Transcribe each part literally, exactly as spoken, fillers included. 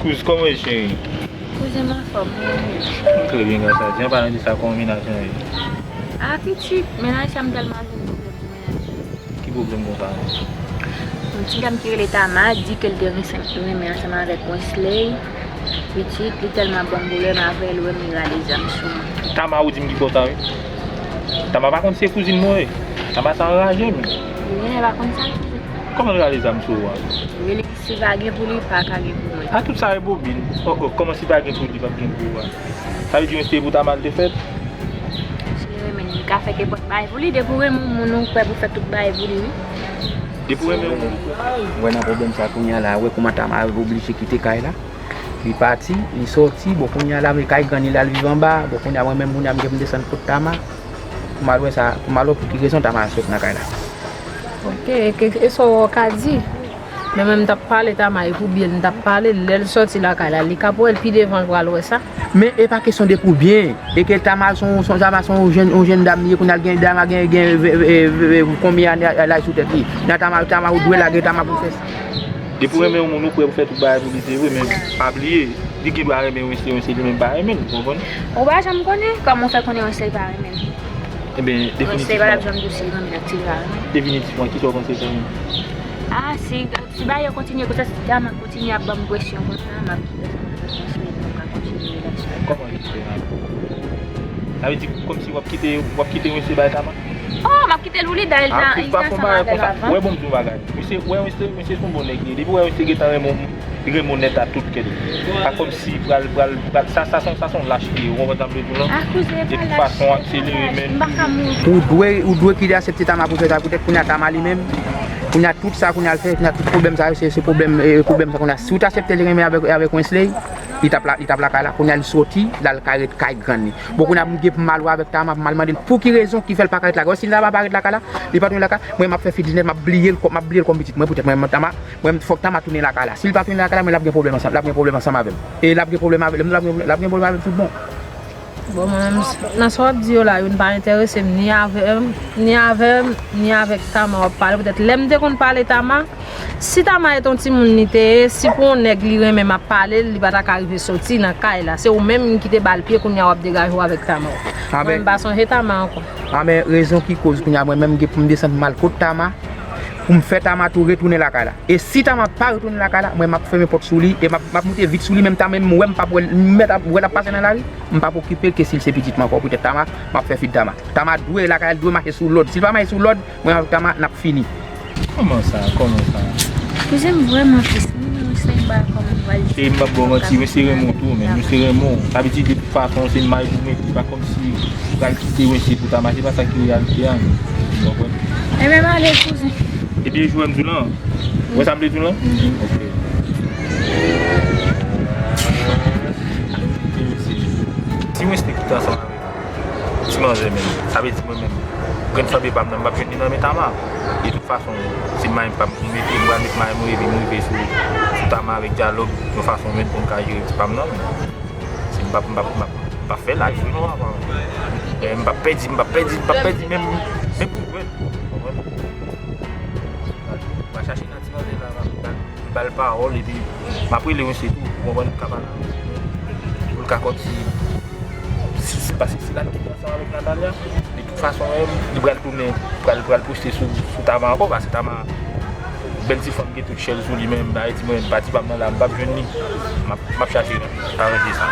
Kouz, kòman w ye, cheri? Kouzen m anfòm, wi. M trè byen, gras a Dye. An palan de sa, kòman mennaj lan ye? A, pitit, mennaj sa m tèlman vin pwoblèm pou mennaj lan. Ki pwoblèm konsa? Yon ti dam ki rele Tama di ke l te renmen, renmen ansanm avèk Wensley. Pitit, li tèlman ban m pwoblèm avè l, wi, m rale zam sou mwen. Tama, ou di m ki konsa, wi. Tama pa konn se kouzin mwen, wi. Tama sa anraje m. Li pa konn sa, kouzin. Kòman l rale zam sou ou a? Wi, li Si pa gen pou li, pa ka gen pou mwen. A, tout sa e bobin. Oh, oh, kòman si pa gen pou li, p ap gen pou ou a? Sa vle di Wensley pou Tama l te fèt? Si li renmen l, li ka fè kenpòt bagay pou li. Depi w renmen yon moun, ou prè pou fè tout bagay pou li, wi. Depi w renmen yon moun, ou prè. Wè nan pwoblèm sa kounye a la, wè kòman Tama oblije kite kay la. Li pati, li sòti, bon kounye a la, men kay grann li la, l viv anba. Bon kounye a, mwen menm kounye a, m gen pou m desann kot Tama. Pou m al wè sa, pou m al wè pou ki rezon Tama sot nan kay la. Ok, e ke, e sa w ka di? Men mwen m t ap pale Tama, e pou byen l m t ap pale l, lè l sòti lakay la, li ka pou wè l pi devan l pral wè sa. Men e pa kesyon de pou byen, e ke Tama se yon, se yon, Tama se yon jèn, yon jèn dam li ye, kounye a l gen, Tama gen, gen, e, e, e, e, konbyen ane laj sou tèt li. Nan Tama, Tama ou dwe lage Tama pou fè sa. Depi w renmen yon moun, ou prè pou fè tout bagay pou li, se vre, men pa bliye, li gen dwa renmen Wensley, Wensley li menm pa renmen l, ou konprann? Ou pa janm konnen, kòman w fè konnen Wensley pa renmen l? Ebyen, Wensley pa t ap definitivman, janm di w si l renmen l ak si l pa renmen l. Definitivman, kisa w panse fè menm? A, si, si bagay yo kontinye konsa, si Tama kontinye ap ban m presyon konsa, m ap kite Wensley pou m ka kontinye relasyon. Kòman li fè la? Sa vle di, kòmsi w ap kite, w ap kite Wensley bay Tama? Oh, m ap kite l pou li, dayè l te, li te ansanm avè l avan. Wè, bon, m di w yon bagay. Misye, wè, misye, misye se yon bon nèg li ye. Depi w wè misye gentan renmen w, li renmen w nèt a tout kè li. Pa kòmsi pral, pral, pral, sa, sa se yon, sa se yon lach li ye. Ou konprann sa m vle di w lan? De tout fason, akselere, men. M pa ka mouri. Ou dwe, ou dwe kite aksepte Tama pou fè sa, poutèt kounye a Tama li menm. Kounye a tout sa, kounye a l fè, kounye a tout pwoblèm sa yo, se, se pwoblèm, e, pwoblèm sa kounye a. Si w t aksepte li renmen avèk, avèk Wensley, li t ap la, li t ap lakay la. Kounye a li sòti, l al kay ret kay grann li. Bon, kounye a m gen pou m al wè avèk Tama, pou m al mande l pou ki rezon ki fè l pa ka ret lakay. Si Tama pa ret lakay la, li pa tounen lakay, mwen m ap fè fidinè, m ap bliye l, m ap bliye l kòm pitit mwen, poutèt mwen, Tama, mwen, fòk Tama tounen lakay la. Si l pa tounen lakay la, mwen l ap gen pwoblèm ansanm, l ap gen pwoblèm ansanm avè m. E l ap gen pwoblèm avè m, l ap gen, l ap gen pwoblèm avè m tout bon. Bon, mwen menm, nan sa w ap di yo la, youn pa enterese m, ni avè m, ni avè m, ni avèk Tama w ap pale. Poutèt lè m te konn pale Tama, si Tama e t on timoun li te ye, si pou yon nèg li renmen m ap pale l, li pa ta ka rive soti nan kay la. Se ou menm ki te ba l pye, kounye a w ap degaje w avèk Tama. Mwen, m pa sonje Tama ankò. A, men rezon ki koz kounye a mwen menm gen pou m desann pou m al kot Tama, pou m fè Tama tou retounen lakay la. E si Tama pa retounen lakay la, mwen m ap fèmen pòt sou li, e m ap, m ap moute vit sou li, menm Tama menm wè m p ap wè l, m mèt ap wè l ap pase nan lari, m p ap okipe l ke si l se pitit mwen ankò, poutèt Tama, m ap fè fi Tama. Tama dwe lakay la, l dwe mache sou lòd. Si l pa mache sou lòd, mwen avèk Tama, n ap fini. Kòman sa? Kòman sa? Kouzen m vrèman tris, wi, men se pa kòman m pral di. Cheri, m p ap ba w manti, men se renmen w tou, men se renmen w. Sa vle di, de tout fason, se may pou mete, pa kòmsi ou pral kite Wensley pou Tama, se pa sa ki reyalite a, non. Ou konprann? Ebyen, m ale, kouzen. Ebyen, jwè m di w lan. Ou wè sa m vle di w lan? Mhm. Ok. Si Wensley kite ansanm avèk ti manzè menm, sa vle di mwen menm, grenn sanble pa m nan, m p ap jwenn li nan men Tama. De tout fason, se may pa m pou m mete, m pral met may mwen epi m rive sou, sou Tama avèk dyalòg, yon fason menm pou m ka jere ti pa m nan. Si m p ap, m p ap, m p ap, m p ap fè laj wi non avan. E m p ap pèdi, m p ap pèdi, m p ap pèdi menm, menm pou jwenn. Ou konprann? M pral chache nan ti manzè la, m ap ba l pawòl epi m ap rele Wensley tou, ou konprann, m ka pale avè l pou l ka kòmsi, si, si, paske si l al kite ansanm avèk Natalia, de tout fason, li pral tounen, pral, pral poste sou, sou Tama ankò, paske Tama, bèl ti fanm gen tout chèl sou li, men m bay di mwen, pati pa m nan la, m p ap jwenn li, m ap, m ap chache li, pa rete sa.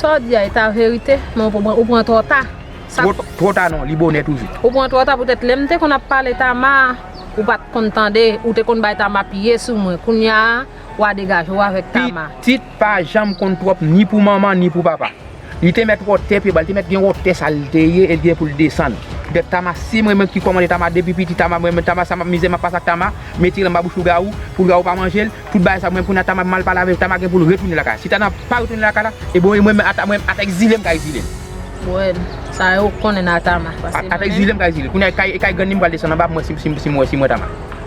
Sa w di a, e ta verite, men ou pran, ou pran twò ta. Sa twò, twò ta non, li bonè toujou. Ou pran twò ta poutèt lè m te konn ap pale Tama, ou pa t konn tande, ou te konn bay Tama piye sou mwen. Kounye a, w a degaje w avèk Tama. Pitit pa janm konn twòp ni pou manman, ni pou papa. Li te mèt wotè pye ba l, li te mèt gen wotè sa l te ye, e l gen pou l desann. Poutèt Tama, se mwen menm ki kòmande Tama, depi piti Tama, mwen menm Tama, sa m ap mize, m ap pase ak Tama, m etire l anba bouch lougawou, pou lougawou pa manje l, tout bagay sa, mwen kounye a Tama mal pale avè l, Tama gen pou l retounen lakay. Si Tama pa retounen lakay la, e bon, e mwen menm, ata, mwen, ata egzile m ka egzile l. Bon, sa yo konnen nan Tama, paske ata egzile m ka egzile l. Kounye a, e kay, e kay grann li m pral desann anba pou mwen si, si, si m wè, si m wè Tama.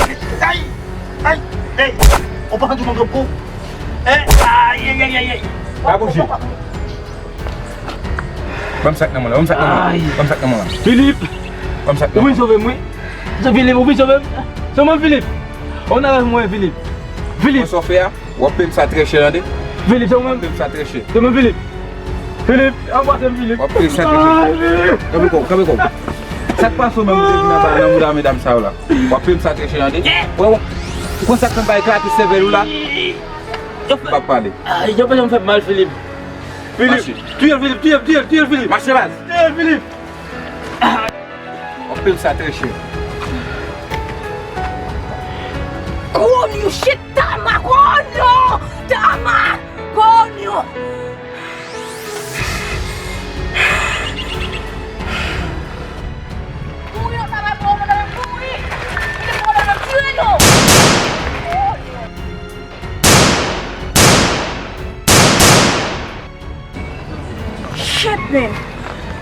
ay, ay, ay, ay, ey, ou pa konn tou mwen gwo. Ey, ay, ay, ay, ay, ay. Pa bouje. Ban m sa k nan men w la, ban m sa k nan men w la. Ban m sa k nan men w la. Philippe! Ban m sa k nan men w la. Ou vin sove m, wi. Se Philippe, ou vin sove m. Se mwen, Philippe. Ou nan rèv mwen, Philippe. Philippe. Mwen sa w fè a, w ap peye m sa trè chè, tande? Philippe, se mwen. W ap peye m sa trè chè. Se mwen, Philippe. Philippe, anbrase m, Philippe. W ap peye m sa trè chè. Kanpe kò w, kanpe kò w. Sa k pase w menm ou te vin anba nan mouda medam sa yo la? W ap peye m sa trè chè, tande? Ou wè, ou konn sa k fè m pa eklate sèvèl ou la? M p ap pale. Ay, yo pa janm fè m mal, Philippe. Philippe, touye l, Philippe, touye l, touye l, touye l, Philippe. Mache baz. Touye l, Philippe. W ap peye m sa trè chè. Konyo, shit, Tama, konyo! Tama, konyo! Kouri, Tama, kouri, Tama, kouri! Kite m, Tama, tire nou! Shit, man.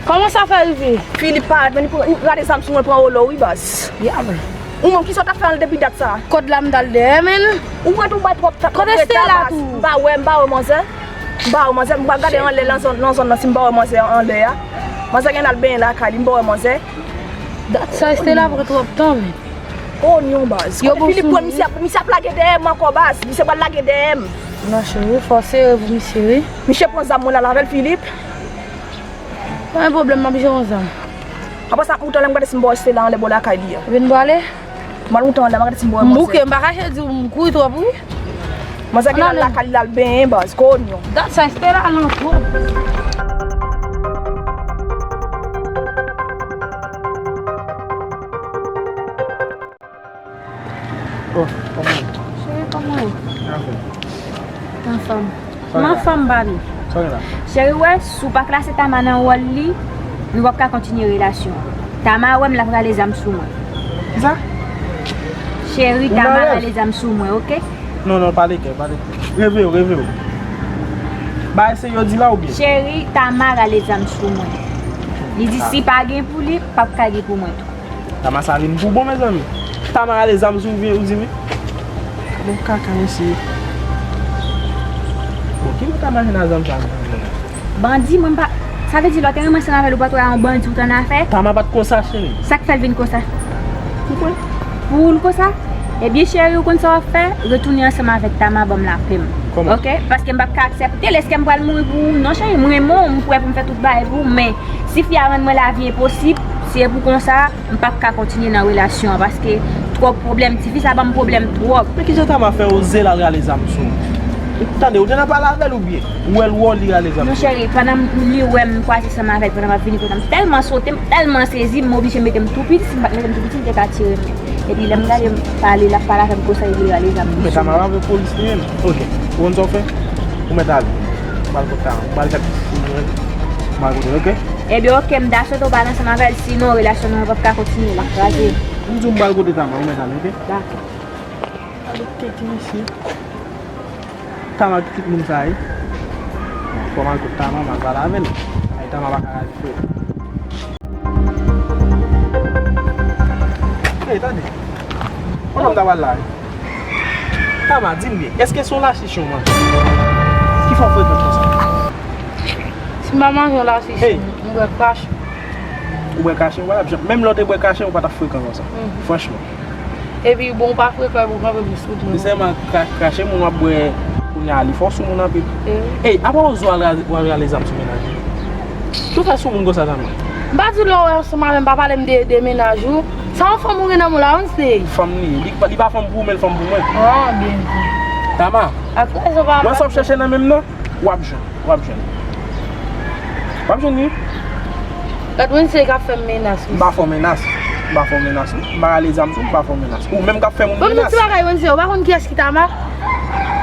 Kòman sa fè rive? Philippe parèt, men li pran, li rale zam sou mwen, pran wolo, wi, baz. Yeah, man. Ou menm, kisa w t ap fè ann depi dat sa? Kot la m t al dèyè, man. Ou wè tou bay twòp ta-, kote Stella tou? M pa wè, m pa wè manzè. M pa wè manzè, m pa gade anlè nan zòn, nan zòn nan si m pa wè manzè anlè a. Manzè gen al benyen lakay li, m pa wè manzè. Dat sa, Stella pran twòp tan, man. Konyon, baz. Yo, kote bon Philippe pran misye ap, misye ap lage dèyè m ankò, baz. Misye pral lage dèyè m. Non, cheri, fò sere pou misye, wi. Misye pran zam mwen la avè l, Philippe. Pa gen pwoblèm, m ap jere yon zam. Apre sa, m ap mouton lè m gade si m pa wè Stella anlè bò lakay li a. Vin bwale? M al mouton anlè, m gade si m pa wè manzè. M bouke, m pa ka di w m kouri twòp, wi. Manzè gen al lakay li, l al benyen, baz. Konyon. Dat sa, Stella lan twòp. Oh, kòman w ye? Cheri, kòman w ye? Anfòm. Anfòm. Sa w ye la? Anfòm, baby. Sa w ye la? Cheri, wè, si w pa klase Tama nan wòl li, nou p ap ka kontinye relasyon an. Tama wè m, l ap rale zam sou mwen. Kisa? Cheri, Tama rale zam sou mwen, oke? Non, non, pale klè, pale klè. Reve w, reve w. Bagay serye w di la oubyen? Cheri, Tama rale zam sou mwen. Li di si pa gen pou li, p ap ka gen pou mwen tou. Tama sa vin pou bon, mezanmi. Tama rale zam sou ou, ou di wi. Bon kaka mesye. Bon, ki bò Tama jwenn a zam sa? Bandi, mwen pa. Sa vle di lè w te renmen ansanm avè l ou pa t wè a yon bandi ou t annafè? Tama pa t konsa cheri. Sa k fè l vin konsa? Pou kwen? Pou l konsa? Ebyen cheri, ou konn sa w ap fè? Retounen ansanm avèk Tama, ban m lapè m. Kòman? Oke? Paske m p ap ka aksepte l. Èske m pral mouri pou ou? Non cheri, m renmen w, m prè pou m fè tout bagay pou ou, men si fi a rann mwen lavi enposib, si e pou konsa, m p ap ka kontinye nan relasyon an paske twòp pwoblèm, tifi sa ban m pwoblèm twòp. Men kijan Tama fè oze l al rale zam sou ou? Tande, ou te nan pale avè l oubyen? Ou wè l wè w li rale zam sou ou? Non cheri, pandan m- li wè m kwaze ansanm avè l, pandan m ap vini kote a, m tèlman sote, m tèlman sezi, m oblije mete m tou piti, si m pa t mete m tou piti, li te ka tire m. Epi lè m gade m pale, l ap pale avè m konsa, li vle rale zam sou mwen. Men Tama pa vle polis li menm. Oke, ou konn sa w fè? Ou mèt ale. M pral kote Tama, m pral gade si m jwenn, m pral kote l, oke? Ebyen oke, m ta swete w pale ansanm avè l, sinon relasyon nou an p ap ka kontinye, l ap kraze. M di w m pral kote Tama, ou mèt ale, oke? Dakò. Gade tete mesye. Tama ki tip moun sa ye? Bon, fò m al kote Tama, m al pale avè l. Ay, Tama pa ka raje frè. Ey, tande. Kote m ta pral la? Tama, di m byen, èske se yon lachich ou manje? Ki fè w frekan konsa? Si m pa manje yon lachich, m bwè kache. Ou bwè kache, ou pa t ap janm. Menm lè w te bwè kache, ou pa t ap frekan konsa. Franchman. Epi, bon, ou pa frekan, ou kanpe pou sou mwen. Se sèlman ka- kache moun w ap bwè kounye a, li fè w sou moun anpil. Ey, apa w zo al ra- w al rale zam sou mennaj ou? Ki w fè sou moun konsa, Tama? M pa di w lè w ansanm avè m, pa pale m de, de mennaj ou. Sa yon fanm ou gen nan men w la, Wednesday? Fanm li ye. Li, li pa fanm pou ou, men l fanm pou mwen. Ah, byen di. Tama. Ak rezon pa. Wè sa w ap chèche nan men m nan? W ap jwenn. W ap jwenn. W ap jwenn wi. Gad Wednesday k ap fè m menas wi. M pa fè w menas. M pa fè w menas non. M pa rale zam sou ou, m pa fè w menas. Ou menm k ap fè moun menas. Bon, men ti bagay Wednesday, ou pa konn kiyès ki Tama?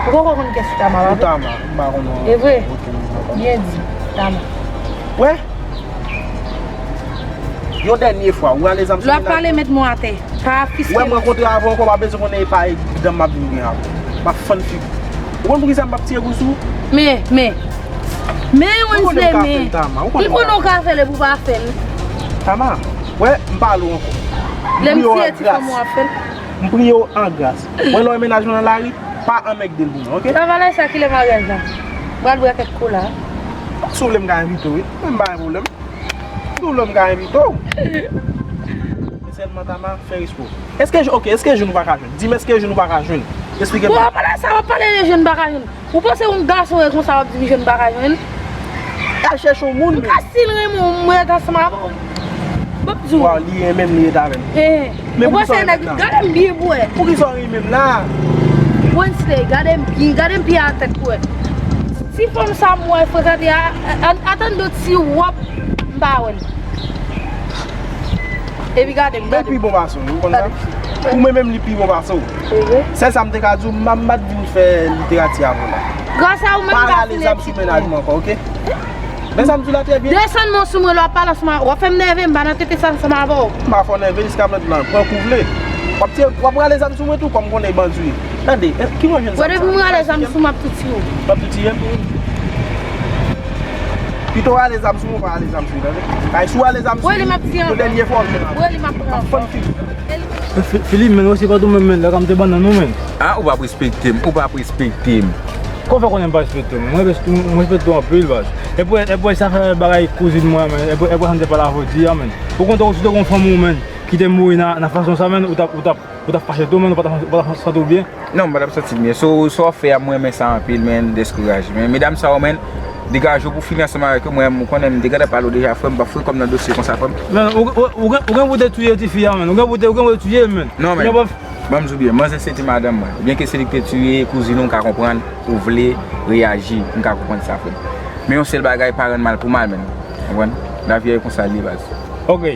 Ou poko konn kiyès ki Tama, pa vre? Ou Tama, m pa konn non. E vre? Ok, m pa konn. Byen di, Tama. Wè? Yon dènye fwa, ou rale zam sou mennaj mwen? Lè w ap pale, met mwen atè. Pa fiske m. Ou wè m rankontre avè w ankò, w pa bezwen konnen e pa e dan m ap vin gen avè w. M ap fann figi w. Ou konn poukisa m p ap tire kou sou ou? Men, men. Men, Wednesday, men. Ou konnen w ka fè l, Tama. Ou konnen w ka fè l. Tama, wè, m pale w ankò. Lè m siye ti fanm ou ap fè l. M priye w an gras. Wè lè w wè mennaj mwen nan lari, pa anmègde l pou mwen, oke? Travay la, sa ki lè maryaj la? M pral bwè kèk kola. Si w vle m ka envite w wi. Mwen m pa gen pwoblèm. Si w vle m ka envite w. Men sèlman Tama, fè respè w. Èske, oke, èske jèn ou pa ka jwenn? Di m èske jèn ou pa ka jwenn? Esplike m. Bon, pandan sa w ap pale de jèn pa ka jwenn. Ou panse yon gason e konsa w ap di m jèn pa ka jwenn? Al chèche yon moun. M ka still renmen w, m ret ansanm avè w. M ap di w. Waw, li renmen m, li ret avè m. Ou panse nèg, gade m byen pou wè. Poukisa w renmen m la? Wednesday, gade m byen, gade m byen a tèt pou wè. Ti fanm sa m wè frekante a, a, a, atann de ti wòb m pa wè l. Epi gade m, gade m. Li pi bon pase w, ou konn sa? Ou menm menm li pi bon pase w. Sèl sa m te ka di w, m pa, m pa t vin fè literati avè w la. Gras a ou menm m pa fin etid mwen. Pa rale zam sou mennaj mwen ankò, oke? Men sa m di w la trè byen. Desann men w sou mwen lè w ap pale ansanm avè w. W ap fè m nève, m pa nan tete sa ansanm avè w. M pa fè w nève jiska mentnan, pran kou w vle. W ap tiye, w ap rale zam sou mwen tou, kòm m konnen bandi w ye. Tande, ki mwen jwenn zam sa? Bon, depi m rale zam sou w, m ap tou tiye w. W ap tou tiye m? Pito w rale zam sou mwen, w pa rale zam sou mwen, tande? Kay si w rale zam sou mwen, yon dènye fwa w jwenn avè m. Wi, li m ap pran. M ap fann figi w. Fi- Filip, men, wè se pa tou menm, men, lè ka m te bannann ou, men. Ah, ou p ap respekte m, ou p ap respekte m. Kòman w fè konnen m pa respekte w, men? Mwen respè- mwen respekte w anpil, baz. Epi, epi sa fè bagay kouzin mwen, men. Epi, epi sa m te pale avè w di a, men. Ou konn tou si w te gon fanm ou, men, ki te mouri nan, nan fason sa, men, ou t ap, ou t ap, ou t ap fache tou, men, ou pa t ap, ou pa t ap santi w byen? Non, m pa t ap santi m byen. So, sa w ap fè a, m renmen sa anpil, men, deskouraje. Men, medam sa yo, men, degaje w pou fini ansanm avèk yo. Mwen, m konnen m te gentan pale w deja, frè m, m p ap frekan nan dosye konsa, frè m. Men, ou, ou, ou gen, ou gen pou te touye tifi a, men. Ou gen pou te, ou gen pou te touye l, men. Non, men. Ban m di w byen, manzè se te madanm mwen. Byenke se li ki te tiye kouzin ou, m ka konprann ou vle reyaji, m ka konprann sa, frè m. Men yon sèl bagay, pa rann mal pou mal, men. Ou konprann? Lavi a e konsa l ye, baz. Ok.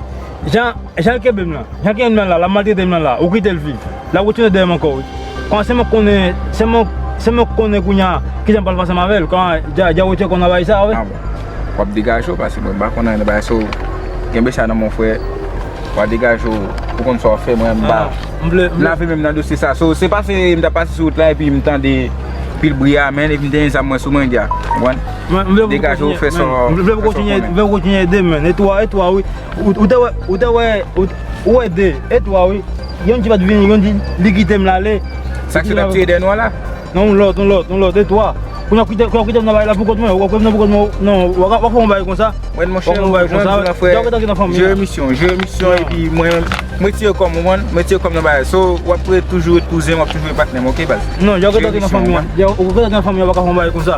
Jan, jan l kenbe m lan, jan l kenbe m lan la, l ap maltrete m lan la, ou kite l viv. L ap retounen dèyè m ankò, wi. Kòman se mwen k konnen, se mwen, se mwen k konnen kounye a kijan m pral pase ansanm avè l. Kòman, dja, dja ou te konn nan bagay sa, wi. Ah bon. W ap degaje w, paske mwen m pa konn anyen nan bagay sa, w kenbe sa nan men w, frè. W a degaje w pou konn sa w ap fè, mwen m pa. Ah, m vle, m vle. M lave men m nan dosye sa. So, se pase m t ap pase sou wout la epi m tande pil bri a, men, epi m te gen zam mwen sou mwen, dja. Konprann? Degaje w, fè sa w, fè sa w konnen. M vle pou kontinye, m vle pou kontinye ede m, men. E twa, e twa, wi. Ou, ou te wè, ou te wè, ou, ou wè de, e twa, wi. Yon ti pa t vini, yon di li kite m l ale. Sa k fè l ap tire dèyè nou an la? Non, yon lòt, yon lòt, yon lòt, de twa. Kounye a kite, kounye a kite m nan bagay la pou kont mwen, w ap kite m nan pou kont mwen, non, w ap, w ap fè yon bagay konsa. Mwen, monchè, w ap fè yon bagay konsa. Jere misyon, jere misyon, epi mwen, mwen tire kòm, ou konprann? Mwen tire kòm nan bagay. So, w ap ret toujou ret kouzen, w ap toujou ret patnè m, oke, baz? Non, jere misyon, ou konprann? Ou ret nan fanmi an, w ap fè yon bagay konsa.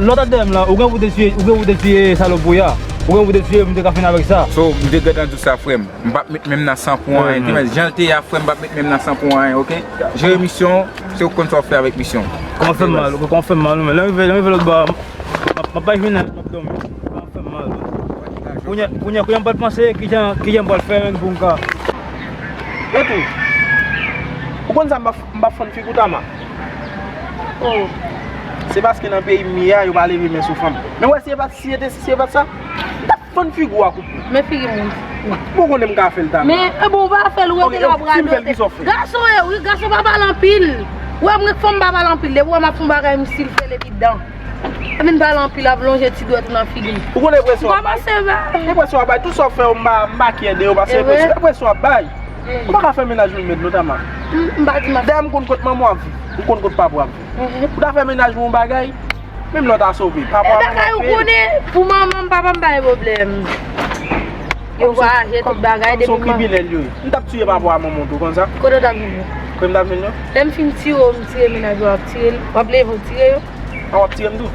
Lòt adè m la, ou gen pou te tiye, ou gen pou te tiye salopri a. Ou gen pou te tiye, m te ka fini avèk sa. So, m te gentan di w sa, frè m. M p ap met men m nan san pou anyen. Jan l te ye a, frè m, m p ap met men m nan san pou anyen, oke? Jere misyon w, se ou k konn sa w fè avèk misyon w. Kòman fè m mal, kòman fè m mal, men lè m rive, lè m rive lòt bò a, m ap, m ap bay jounen, m ap dòmi. Kòman fè m mal. Kounye a, kounye a, kounye a, m pral panse kijan, kijan m pral fè menm pou m ka. Etou, ou konn sa m p ap, m p ap fann figi w, Tama? Oh. Se paske nan peyi m ye a, yo pa leve men sou fanm. Men wè, si se pa t, si se te, si se pa t sa, m t ap fann figi w a kout pwen. Men figi moun. Bon, konnen m ka fè l, Tama. Men, e bon, ou pa fè l, ou rete la, w ap radote. Gason e, wi, gason pa pale anpil. Ou wè, mwen, fanm pa pale anpil. Depi w wè m ap fè yon bagay, m silfè l epi dan. Ap vin pale anpil, ap lonje ti dwèt ou nan figi m. Ou konn enpresyon w ap bay? Enpresyon w ap bay, tout sa w fè yo, m pa, m pa kyè de yo, paske enpresyon, enpresyon w ap bay. Ou pa ka fè mennaj ou met non, Tama. M pa di m ap. Dayè, m konn kot manman w ap viv, m konn kot papa w ap viv. Ou ta fè mennaj ou yon bagay, menm lè w ta sove, papa w ap viv. Bagay ou konnen, pou manman m, papa m pa gen pwoblèm. Yo vwayaje tout bagay depi. Se yon kriminèl yo ye. M t ap tiye papa w a manman w tou, konn sa? Kote w t ap jwenn yo? Kote m t ap jwenn yo? Lè m fin tire w, m tire mennaj ou, w ap tire l, w ap leve w tire yo? A, w ap tire m tou.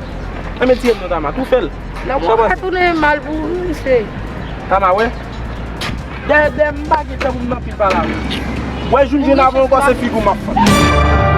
Enben tire m non, Tama, tou fè l. Nan mwen ka tounen mal pou ou, misye. Tama, wè. Dèyè, dèyè, m pa gen tan pou m nan pil pale avè w. Wè, jou m jwenn avè w ankò, se figi w m ap fann.